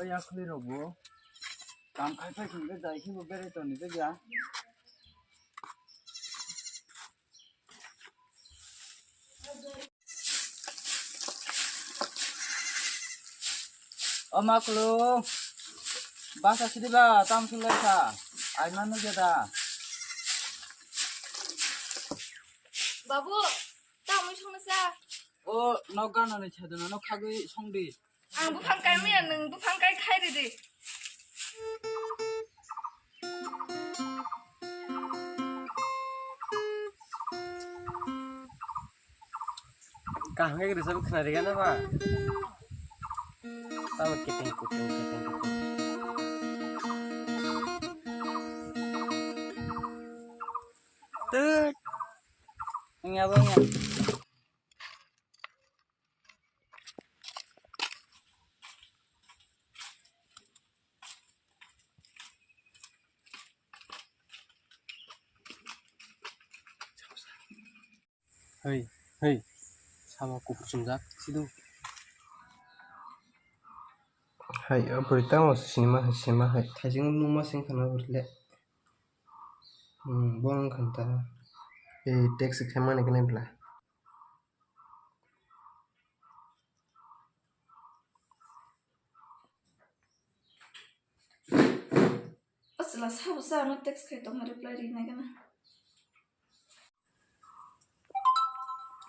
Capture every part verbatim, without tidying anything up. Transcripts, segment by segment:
Yakhli rok bo kam khai phai khwng khe jai khe bo berai toni de ya. O maklo basa sidi ba tam sulai sa ai manu jada. Babu, tamwi songna sa. O nok gana ni chadona nok khagwi songdi. Ang buphang kai maya, nwng buphang kai khai ridi. Kaham khe rwchapwi khna rwgana ba? Tamo kiting kuting, kiting kuting. Tut. Wngya bo wngya. Hei, hei, sama kuphur chumjak sido. Hai, o bwrwi tamo sinima hai, sinima hai. Thaising numa sing khana bwrwi le. Hmm, bo wng khan ta. Ei, text khe mani khe nai bwla. O chwla sabo sa ano text khai tongma reply rinai gana.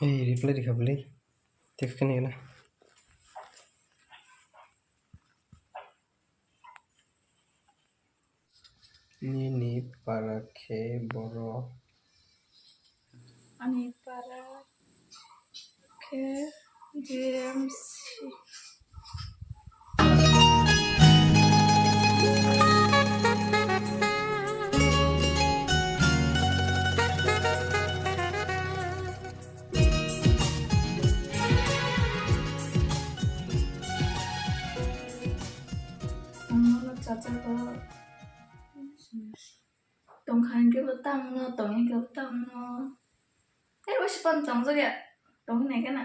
Ei, reply rikha bwlwi. Text khe nai gana. Nini para khe borok. Ani para khe J M C. Ang nono chacha to tongkha hinkhe bo tamo no, tong hinkhe bo tamo no. Tei bo sipan chongjak ya, tong hinai khe na.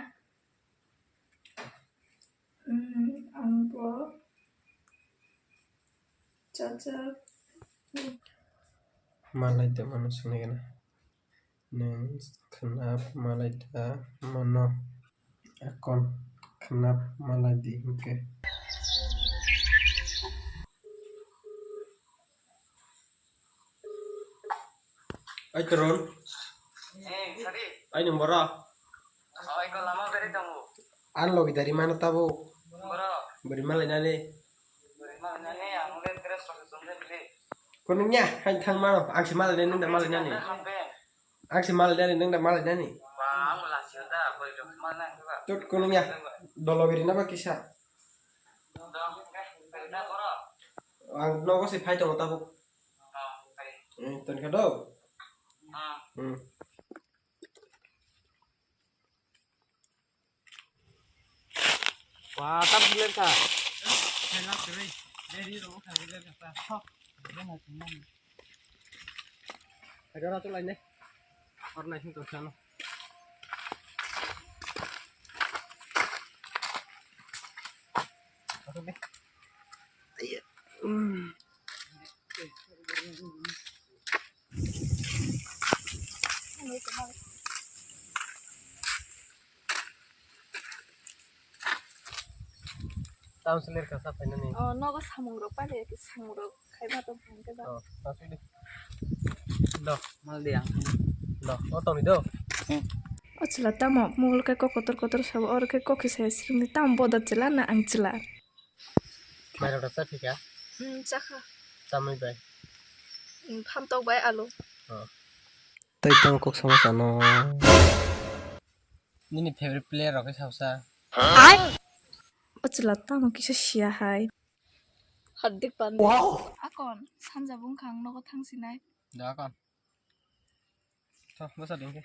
Hmm, ang bo chacha. Malai tongmano swngnai khe na. Nwng khwnap malai da mano. Akon khwnap malai di hinkhe. Ai Toron. Eh, sorry. Ai nwng boro. Oh, iko lama beri tongo. Ang logi dari mano tabuk. Boro. Beri malai nani. Beri malai nani, ang le dress pakai sumber beri. Kunungnya, hai thang mano, ang si malai nani, nwng da malai nani. Ang si malai nani, nwng da malai nani. Tut kunungnya, dolo beri naba kisa. Ang nogo si phai tongo tabuk. Eh, tonkha do. Hmm. Wah, tam hilir ka. Ayo, ratu lain deh. Or naik sini terus sana. Oke deh. Iya. Hmm. Tam selir kasa painani. Oh, nogo samung rok pale, samung rok khai ma tong thang ke ba. Oh, asli. Do, mal di ang. Do, o tong di do. Hmm. O chwla tamo mobile khe kok kotor kotor sabo, oro khe kok khe saya sikimni tamo boda chwla na ang chwla. Mairok rok cha phika? Hmm, chakha. Tamni bai? Hmm, phantok bai alu. Oh. Tei tamo kok sama sano. Nini favorite player rok khe sabo sa? Ai! O chwla tamo kisa siya hai. Hardik Pandya. Wow! Akon, sanja bungkha ang nogo thang sinai. Da akon. Tho, bwsa ding khe.